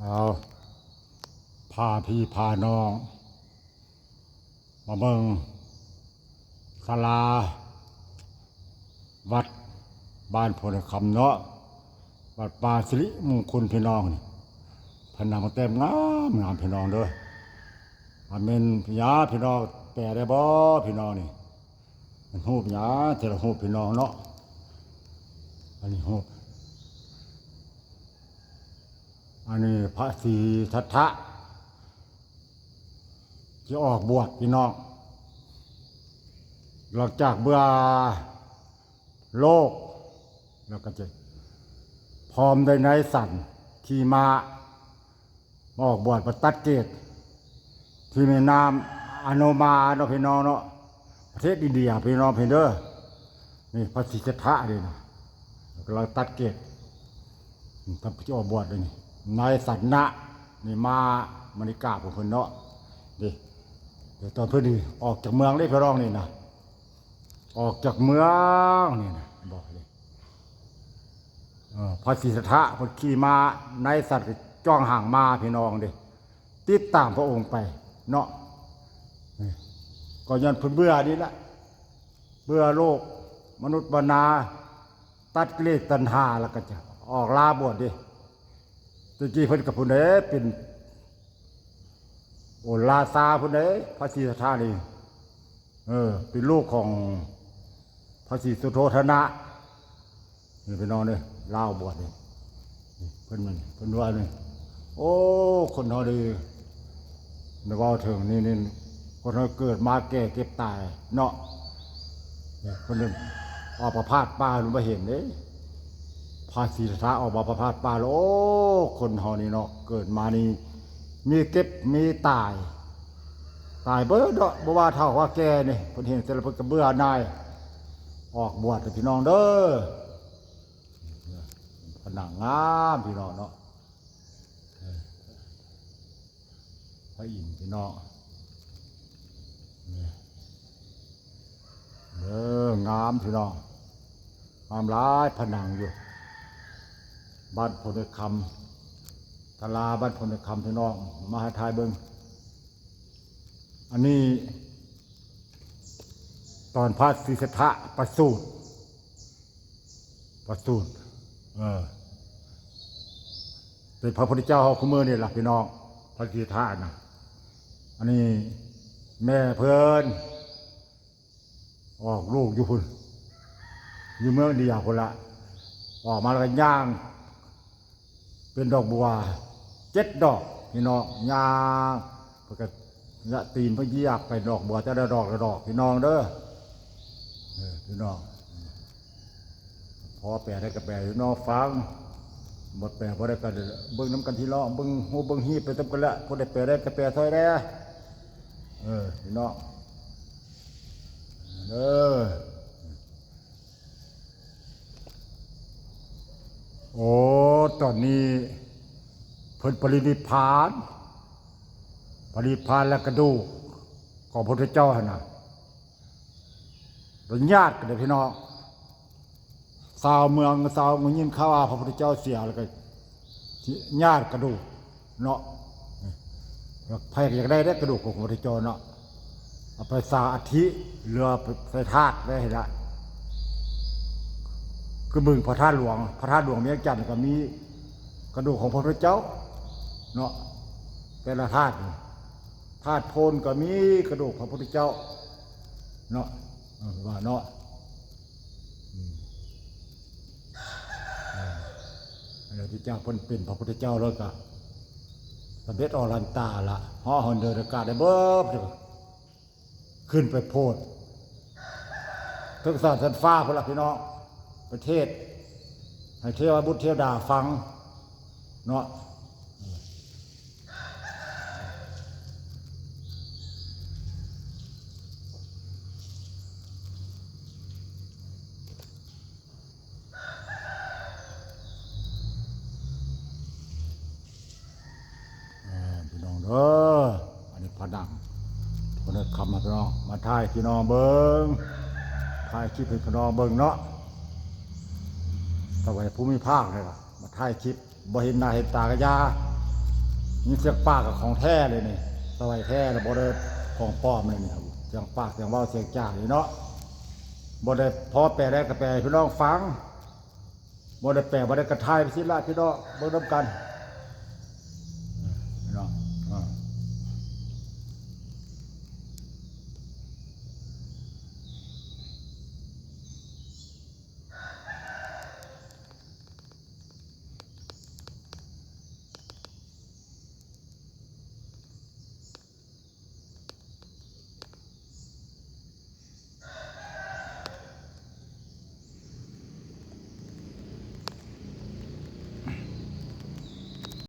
ເອົາ ພາພີ່ພານ້ອງມາເບິ່ງສາລາວັດບ້ານໂພນຄຳເນາະ, ວັດປ່າສິລິມຸງຄຸນພີ່ນ້ອງ. ນີ້ ເພິ່ນນຳມາແຕ້ມງາມໆ ພີ່ນ້ອງເດີ. ວ່າແມ່ນຍາພີ່ນ້ອງແປໄດ້ບໍ່ພີ່ນ້ອງນີ້? ມັນຮູບຫຍັງແຕ່ລະຮູບພີ່ນ້ອງເນາະ. ອັນນີ້ຮູບ ອັນນີ້ພະສີສັດທະ ທີ່ອອກບວດພີ່ນ້ອງ. ຫຼັງຈາກເບື່ອໂລກ ແລ້ວກໍຈະພ້ອມດ້ວຍນາຍສັນຂີ່ມ້າ ມາອອກບວດ ມາຕັດເກດທີ່ແມ່ນ້ຳອະໂນມາເນາະ ພີ່ນ້ອງເນາະ, ປະເທດອິນເດຍພີ່ນ້ອງເພິ່ນເດີ. ນີ້ພະສີສັດທະເດ້ນະ ກຳລັງຕັດເກດ ນີ້ ກຳລັງຈະອອກບວດເດ້ນີ້. ນາຍສັນນະນີ້ ມາມະນິກາຂອງເພິ່ນເນາະ. ນີ້ ດຽວຕອນເພິ່ນນີ້ອອກຈາກເມືອງເດ້ພີ່ນ້ອງນີ້ນະ, ອອກຈາກເມືອງນີ້ນະ ບອກເດ້. ເອີ ພະສີສັດທະເພິ່ນຂີ່ມ້າ ນາຍສັນກໍຈ້ອງຫາງມ້າພີ່ນ້ອງເດ້ ຕິດຕາມພະອົງໄປເນາະ. ນີ້ ກໍຍ້ອນເພິ່ນເບື່ອນີ້ລະ ເບື່ອໂລກມະນຸດມະນາ ຕັດກິເລດຕັນຫາ ແລ້ວກໍຈະອອກລາບວດເດ້. ແຕ່ກີ້ເພິ່ນກໍພຸ້ນເດ້ ເປັນ ໂອ ລາຊາພຸ້ນເດ້ ພະສີສັດທະນີ້. ເອີ ເປັນລູກຂອງພະສີສຸໂທທະນະ ນີ້ພີ່ນ້ອງເດີ ລາວບວດນີ້. ນີ້ເພິ່ນ ເພິ່ນວ່ານີ້ ໂອ້ ຄົນເຮົານີ້ ໄດ້ເວົ້າເຖິງນີ້ ນີ້ ຄົນເຮົາເກີດມາແກ່ເຈັບຕາຍເນາະ. ນີ້ເພິ່ນອອກມາພາດປ່າ ເພິ່ນບໍ່ເຫັນເດ້ ພະສີສັດທະອອກມາພາດປ່າແລ້ວ. ໂອ້ ຄົນເຮົານີ້ເນາະ ເກີດມານີ້ມີເຈັບມີຕາຍ ຕາຍເບິດເນາະ ບໍ່ວ່າເຖົ້າວ່າແກ່ນີ້ ເພິ່ນເຫັນແຕ່ລະເພິ່ນກໍເບື່ອໜ່າຍ ອອກບວດເດີພີ່ນ້ອງເດີ. ຜະໜັງງາມພີ່ນ້ອງເນາະ ພະອິນພີ່ນ້ອງ ນີ້ ເດີ ງາມພີ່ນ້ອງ ງາມຫຼາຍ ຜະໜັງຢູ່ ບ້ານໂພນຄຳ ສາລາບ້ານໂພນຄຳ ພີ່ນ້ອງ ມາໃຫ້ຖ່າຍເບິ່ງ. ອັນນີ້ຕອນພະສີສັດທະປະສູດ ປະສູດ ເອີ ເປັນພະພຸດທະເຈົ້າເຮົາຄູ່ມື້ນີ້ລະພີ່ນ້ອງ ພະສີສັດທະນະ. ອັນນີ້ແມ່ເພິ່ນ ອອກລູກຢູ່ພຸ້ນ ຢູ່ເມືອງເດຍພຸ້ນລະ ອອກມາແລ້ວກໍຍ່າງເປັນດອກບົວເຈັດດອກພີ່ນ້ອງ ຍ່າງ ເພິ່ນກໍຍະຕີນເພິ່ນຢຽບໄປດອກບົວແຕ່ລະດອກລະດອກພີ່ນ້ອງເດີ. ເອີ ພີ່ນ້ອງ ພໍແປໄດ້ກໍແປໃຫ້ພີ່ນ້ອງຟັງ ບໍ່ແປບໍ່ໄດ້ກໍເບິ່ງນຳກັນພີ່ນ້ອງ ເບິ່ງຮູບເບິ່ງຮີບໄປນຳກັນແຫຼະ ຜູ້ໃດແປໄດ້ກໍແປຊ່ອຍແດ່. ເອີ ພີ່ນ້ອງ ເອີ ໂອ້ ຕອນນີ້ເພິ່ນປະລິນິບພານ ປະລິນິບພານແລ້ວກະດູກຂອງພະພຸດທະເຈົ້າຫັ້ນນະ ໄປຍາດກັນເດ້ພີ່ນ້ອງ. ຊາວເມືອງ ຊາວເມືອງຍິນຂ່າວວ່າພະພຸດທະເຈົ້າເສຍ ແລ້ວກໍຍາດກະດູກເນາະ. ໃຜກໍຢາກໄດ້ເດ້ກະດູກຂອງພະພຸດທະເຈົ້າເນາະ ເອົາໄປສ້າງອັດຖິ ຫຼືວ່າໄປໃສ່ທາດໄວ້ຫັ້ນລະ. ຄືບຶງພະທາດຫຼວງ ພະທາດຫຼວງວຽງຈັນກໍມີກະດູກຂອງພະພຸດທະເຈົ້າເນາະ ແຕ່ລະທາດນີ້ ທາດໂພນກໍມີກະດູກພະພຸດທະເຈົ້າເນາະ ເອີ ວ່າເນາະ. ອືມ ເອີ ອັນນີ້ທີ່ເຈົ້າເພິ່ນເປັນພະພຸດທະເຈົ້າແລ້ວກະສຳເລັດອອລັນຕາລະ ເຫາະເຫີນເດີນອາກາດໄດ້ເບິດ ຂຶ້ນໄປໂພດເທິງສະຫວັນຊັ້ນຟ້າພຸ້ນລະພີ່ນ້ອງ ໄປເທດໃຫ້ເທວະບຸດເທວະດາຟັງເນາະ. ອ່າ ພີ່ນ້ອງເດີ ອັນນີ້ຜະໜັງ ເພິ່ນເອົາຄຳມາ ພີ່ນ້ອງ ມາຖ່າຍພີ່ນ້ອງເບິ່ງ ຖ່າຍຄລິບໃຫ້ພີ່ນ້ອງເບິ່ງເນາະ. ຖວາຍພູມີພາກນີ້ລະ ມາຖ່າຍຄລິບ ບໍ່ເຫັນໜ້າເຫັນຕາກໍຢ່າ ຍິນສຽງປາກກໍຂອງແທ້ເລີຍນີ້ ສະໄຫວແທ້ລະ ບໍ່ໄດ້ຂອງປອມເລີຍນີ້. ສຽງປາກ ສຽງເວົ້າ ສຽງຈານີ້ເນາະ ບໍ່ໄດ້ ພໍແປໄດ້ກໍແປໃຫ້ພີ່ນ້ອງຟັງ ບໍ່ໄດ້ແປບໍ່ໄດ້ກໍຖ່າຍໄປຊີ້ລະ ພີ່ນ້ອງເບິ່ງນຳກັນ.